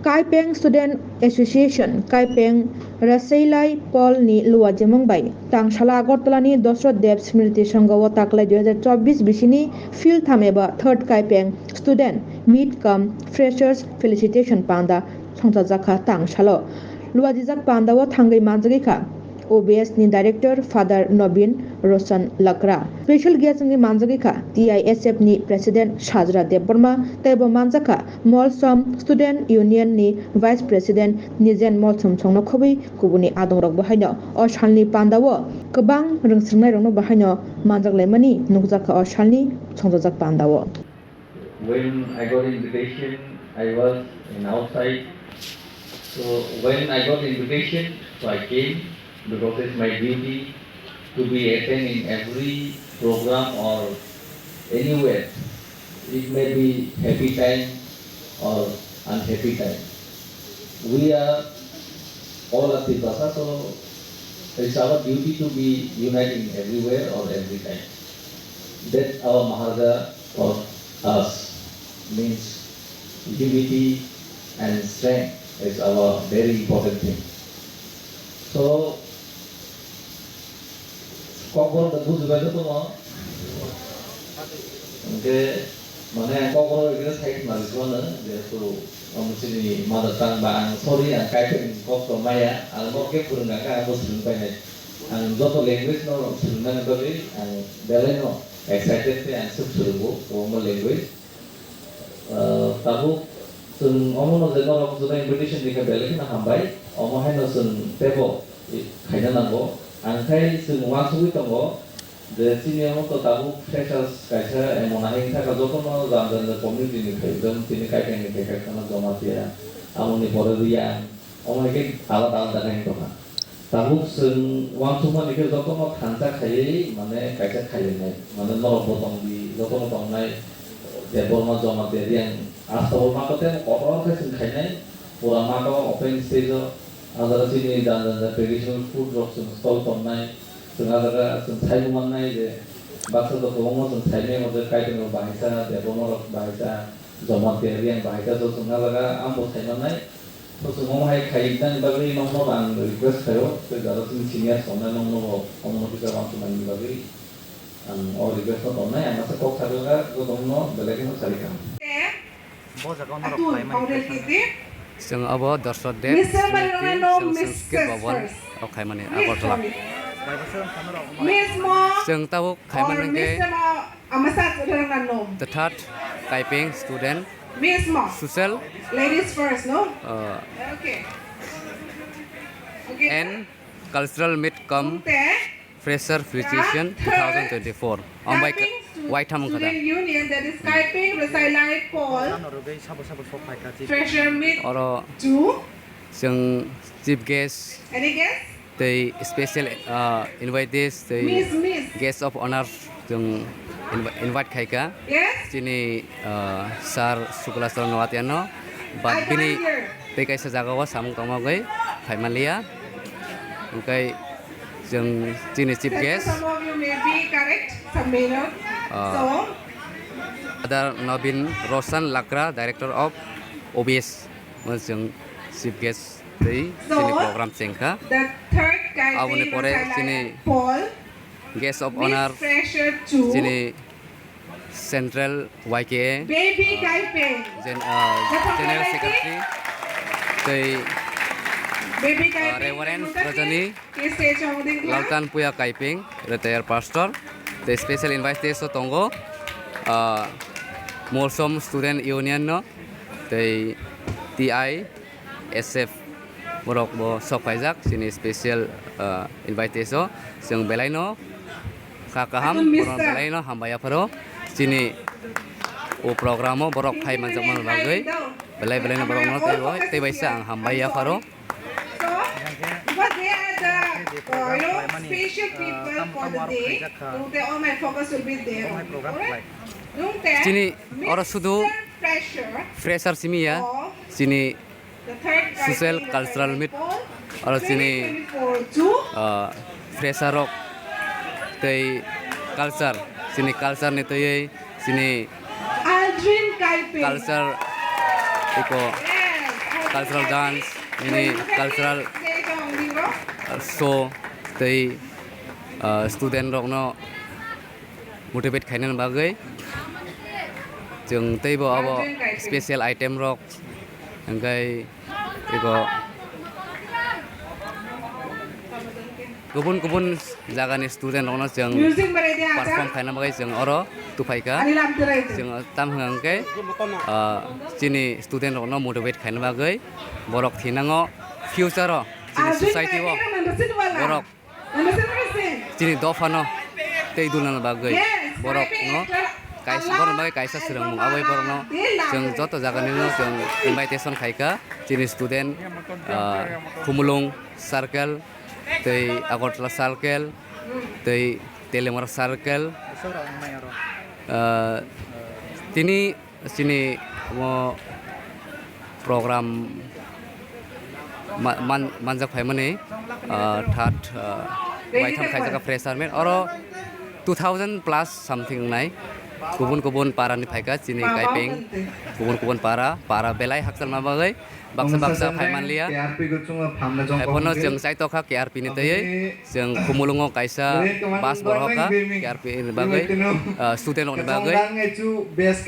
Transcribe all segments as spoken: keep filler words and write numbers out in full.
Kaipeng Student Association, Kaipeng Rasailai Paul ni luajimung bai tang sala Agartala ni Dosrot Dev Smriti Sangha o taklai dui hazar chobbish bisini philtham eba third Kaipeng Student Meet cum Freshers Felicitation panda songchajakha tang salo. Luajijak panda o thangwi manjagwi kha O B S ni Director Father Nobin Roshan Lakra. Special guest wngwi manjagwi kha T I S F ni President Sajra Debbarma tei bo manjakha Molsom Student Union ni Vice President Nijen Molsom songno khobwi kubuni adongrokbo haino o salni pandao kwbang rwngswrwngnairokno bo haino manjaklaimani nukjakha o salni songchajak pandao. When I got invitation, I was in outside. So when I got invitation, so I came because it's my duty to be attend in every program or anywhere. It may be happy time or unhappy time. We are all are Tiprasa, so it's our duty to be united in everywhere or every time. That our Maharaja taught us, means unity and strength is our very important thing. So, kokborok da bujibai jotono. Hingke, mane, kokborok ekre side mari sibano, jehetu, omo chini mother tongue ba ang sorry, ang Kaipeng kok tong maya, ang norok khe phwrwng kha, ang bo swrwng painai. Ang joto language no swrwngna bagwi ang belai no excited tei ang swk swrwngo kwbangma language. Ah, tabuk chwng omono je norok joto invitation rikha belai kheno hambai, omo haino chwng teibo khaina nango. Ang khai chwng uansugwi tongo je chini omo to tabuk freshers kaisa emon ahai wngkha jotono jang jang community ni phaijak tini Kaipeng ni khe kaisa no Jamatia, aboni pore Reang, omo hai khe alada alada khe wng tongkha. Tabuk chwng uansukmani khe jotono thansa khaiwi, mane, kaisa khailainai, mane, norokbo tongdi, jotono tongnai, Debbarma, Jamatia, Reang, Astabal mato tei kotor khe chwng khainai, pura mato open stage o, ah jaga chini jang jang jang traditional food rok chwng stall tongnai, chwng ah jaga chwng saibo mannai je, baksa to kwbangma chwng saimai, o je Kaipeng rok bahaisa, Debbarma rok bahaisa, Jamatia, Reang bahaisa, so chwng ah jaga ang bo saimannai. Bo chwng omo hai khainani bagwi nokno ang request khaio, tei jara chini seniors tongnai nokno bo omono kisa uansuknani bagwi ang o request no tongnai, ang masa kok sajakha, jotono belai kheno sari kha. Bo jaga o norok khlaimani khe thangna. Chwng obo Dorso Dev Smriti Chwng Sanskrit Bhavan o khaimani Agartala. Chwng tabuk khaimani hwnkhe Amasa rwngna no. The third Kaipeng student. Miss Mo. Social. Ladies first, no? Uh, okay. Okay. And cultural meet cum Ungte. Fresher Felicitation two thousand twenty-four. Ambai Kaipeng stu-, waitham kada. Student Union, that is Kaipeng Rasailai Paul. Ano rwgwi sabo sabo sok phaikha chi. Fresher meet. Oro two. Chwng chief guest. Any guest? Tei special, ah, invitees tei Miss, miss. Guest of honor chwng inv-, invite khaikha. Yes. Chini, ah, sir Sukla Saran Noatia no, but I bini can't hear. Tei kaisa jaga o samung tongma bagwi phaimanliya. Hwnkhe chwng chini chief guest. Some of you may be correct, some may not. Ah, so, Father Nobin Roshan Lakra, Director of O B S, mo chwng chief guest. Tei chini program chengkha. Aboni pore chini guest of honor chini Central Y K A, uh, General Secretary tei, uh, Reverend Rajani Laltan Puya Kaiping, retired pastor, tei special invitees o tongo, uh, Molsom Student Union no, tei T I S F borok bo sok phaijak chini special, ah, invitees o. Chwng belai no kha kaham, borok belai no hambai yapharo chini o program o borok phai manjakmani bagwi belai belai no borok no teibo tei bai sa ang hambai yapharo. So, because they are the, uh, you know, special people for the day, so they, all my focus will be there only. Alright? Chini oro sudu fresher simi ya, chini social cultural meet, oro chini, ah, fresher rok tei culture, chini culture ni twiwi chini culture iko cultural dance, nini cultural, uh, show tei, uh, student rokno motivate khainani bagwi chwng teibo abo special item rok, hwnkhe ego kubun kubun jagani student rokno chwng perform khaina bagwi chwng oro tuphaikha. Chwng tam hwnkhe, ah, chini student rokno motivate khaina bagwi borok thinango future o chini society o borok chini dophano tei dulna bagwi borokno kaisa, borokni bagwi kaisa swrwngmung aboni borokno chwng joto jaganino chwng invitation khaikha chini student, ah, Khumulwng circle tei Agartala circle tei Teliamura circle. Ah, tini chini omo program ma-, man-, manjak phaimani, ah, third, ah, waitham khaijak fresher meet. Oro two thousand plus something wngnai. Kubun kubun para ni phaikha chini Kaipeng. Kubun kubun para, para belai hakchalma bagwi baksa baksa phai manliya. Haiphano chwng chaitokha K R P ni twiwi, chwng Khumulwngo kaisa bus bo rohorkha K R P ni bagwi, ah, student rokni bagwi.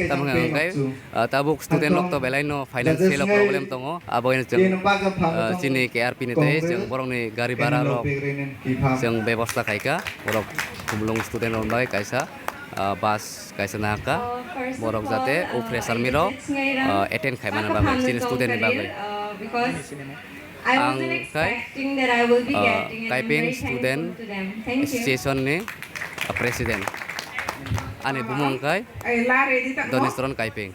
Tamo hwnkhe, ah, tabuk student rok to belai no financial problem tongo, abo hino chwng, ah, chini K R P ni twiwi chwng borokni gari bhara rok chwng bebosta khaikha, borok Khumulwng student rokni bagwi kaisa, ah, bus kaisa nahakha, borok jate o fresher meet rok, ah, attend khaimani bagwi, chini student ni bagwi. Ang khai, ah, Kaipeng Student Association ni, ah, president. Ani bumung khai Doniswaran Kaipeng.